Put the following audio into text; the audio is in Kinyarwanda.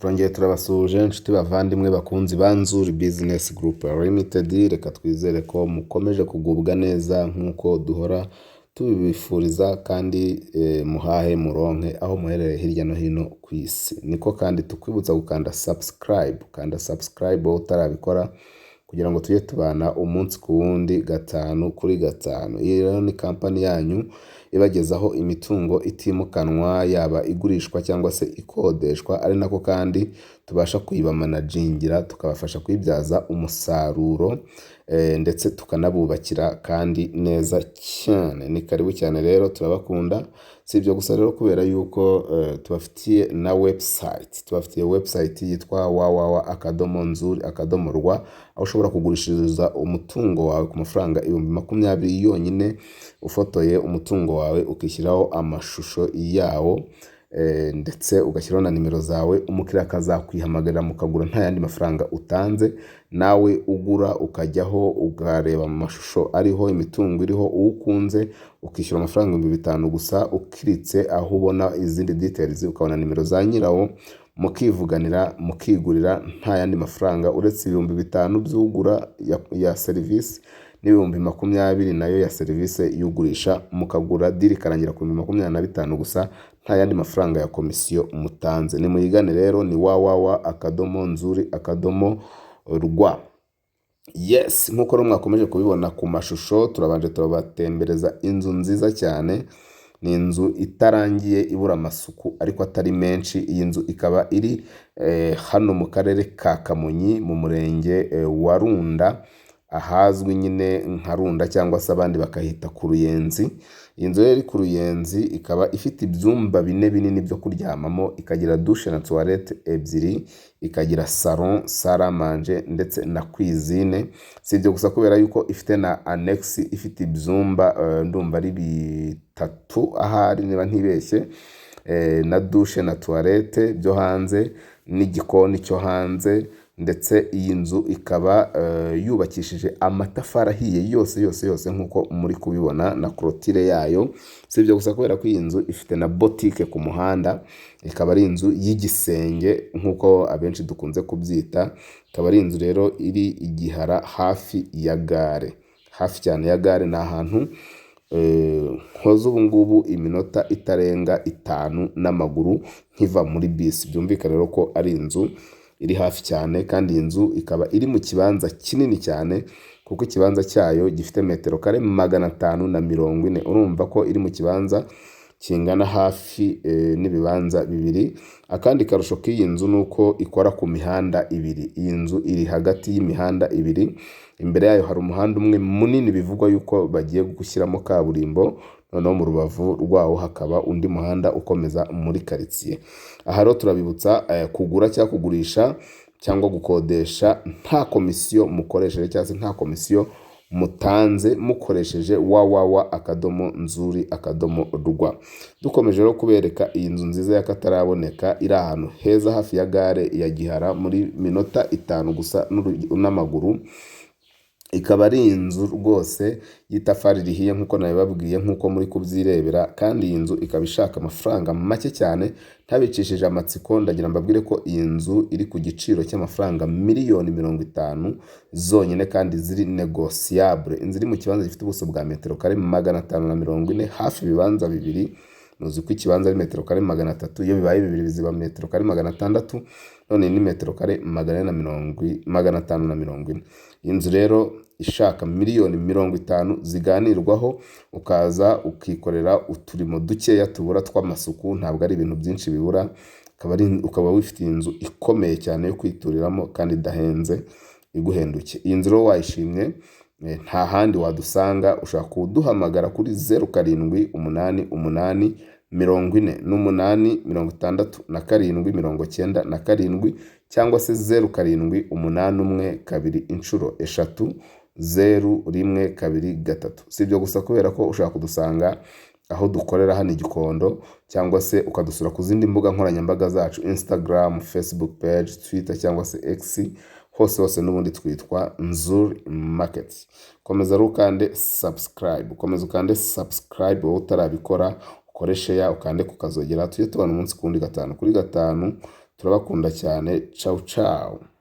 Turongeye turabasuhuje, inshuti bavandimwe, bakunzi ba Nzuri Business Group Limited. Reka twizere ko mukomeje kugubwa neza nk'uko duhora tubibifuriza, kandi muhahe muronke aho muherereye hirya no hino ku isi. Niko kandi tukwibutsa gukanda subscribe, kanda subscribe wowe utarabikora, kugira ngo tujye tubana umunsi ku wundi, gatanu kuri gatanu. Iyi rero ni kampani yanyu ibagezaho imitungo itimukanwa, yaba igurishwa cyangwa se ikodeshwa, ari nako kandi tubasha kuyibamanagingira, tukabafasha kuyibyaza umusaruro, ndetse tukanabubakira kandi neza cyane. Ni karibu cyane rero, turabakunda. Si ibyo gusa rero, kubera yuko tubafitiye na website, tubafitiye website yitwa www.nzuri.rw, aho ushobora kugurishiriza umutungo wawe ku mafaranga 20,000 yonyine, ufotoye umutungo wawe, ukishyiraho amashusho yawo, ndetse ugashyiraho na nimero zawe, umukiriya akazakwihamagarira mukagura nta yandi mafaranga utanze. Nawe ugura ukajyaho ukareba mu mashusho ariho, imitungo iriho, uwo ukunze ukishyura amafaranga 5000 gusa, ukiritse aho ubona izindi details, ukabona nimero za nyirawo, mukivuganira, mukigurira nta yandi mafaranga uretse 5000 by'ugura ya serivisi n'20,000 nayo ya serivisi y'ugurisha, mukagura deal ikarangira ku 25,000 gusa, nta yandi mafaranga ya komisiyo mutanze. Nimuyigane rero, ni www.nzuri.rw. Yes, nk'uko rero mwakomeje kubibona ku mashusho, turabanje turabatembereza inzu nziza cyane. Ni inzu itarangiye, ibura amasuku ariko atari menshi. Iyi nzu ikaba iri hano mu karere ka Kamonyi, mu murenge wa Runda, ahazwi nyine nka Runda cyangwa se abandi bakahita ku Ruyenzi. Iyi nzu rero iri ku Ruyenzi ikaba ifite ibyumba bine binini byo kuryamamo, ikagira douche na toilette ebyiri, ikagira salon, salle à manger ndetse na cuisine. Si ibyo gusa, kubera yuko ifite na annexe ifite ibyumba ndumva ari bitatu ahari niba ntibeshye, na douche na toilette byo hanze n'igikoni cyo hanze. Ndetse iyi nzu ikaba yubakishije amatafari ahiye yose yose yose, nk'uko muri kubibona na clôture yayo. Si ibyo gusa, kubera ko iyi nzu ifite na botike ku muhanda. Ikaba ari inzu y'igisenge nk'uko abenshi dukunze kubyita. Ikaba ari inzu rero iri i Gihara, hafi ya gare, hafi cyane ya gare. Ni ahantu nkoze ubu ngubu iminota itarenga 5 n'amaguru nkiva muri bisi. Byumvikane rero ko ari inzu iri hafi cyane, kandi iyi nzu ikaba iri mu kibanza kinini cyane, kuko ikibanza cyayo gifite metero kare 540. Urumva ko iri mu kibanza kingana hafi n'ibibanza bibiri. Akandi karusho k'iyi nzu ni uko ikora ku mihanda ibiri. Iyi nzu iri hagati y'imihanda ibiri. Imbere yayo hari umuhanda umwe munini bivugwa yuko bagiye gushyiramo kaburimbo, noneho mu rubavu rwawo hakaba undi muhanda ukomeza muri karitsiye. Aha rero turabibutsa kugura cyangwa kugurisha cyangwa gukodesha nta komisiyo mukoresheje cyangwa se nta komisiyo mutanze, mukoresheje www.nzuri.rw. Dukomeje rero kubereka iyi nzu nziza y'akataraboneka iri ahantu heza, hafi ya gare ya Gihara, muri minota 5 gusa n'amaguru. Ikaba ari inzu rwose y'itafari rihiye nk'uko nabibabwiye, nk'uko muri kubyirebera. Kandi iyi nzu ikaba ishaka amafaranga make cyane. Ntabicishije amatsiko, ndagira mbabwire ko iyi nzu iri ku giciro cy'amafaranga miliyoni 50 zonyine kandi ziri négociable. Inzu iri mu kibanza gifite ubuso bwa metero kare 540, hafi ibibanza bibiri. Muzi ko ikibanza ari metero kare 300, iyo bibaye bibiri biziba metero kare 600, none ni metero kare magana ane na mirongo 540. Iyi nzu rero ishaka miliyoni 50 ziganirwaho, ukaza ukikorera uturimo dukeya tubura tw'amasuku, ntabwo ari ibintu byinshi bibura, ukaba wifitiye inzu ikomeye cyane yo kwituriramo kandi idahenze, iguhendukiye. Iyi nzu rero wayishimye, nta handi wadusanga. Ushobora kuduhamagara kuri 0788 48 67 97, cyangwa se 0781 2 inshuro eshatu 0 1 2 3. Si ibyo gusa, kubera ko ushobora kudusanga aho dukorera hano i Gikondo, cyangwa se ukadusura ku zindi mbuga nkoranyambaga zacu: Instagram, Facebook page, Twitter cyangwa se X. Hose hose n'ubundi twitwa Nzuri Market. Komeza rero ukande subscribe, komeza ukande subscribe wowe utarabikora, ukore share, ukande ku kazogera, tujye tubana umunsi ku wundi, gatanu kuri gatanu. Turabakunda cyane. Ciao ciao.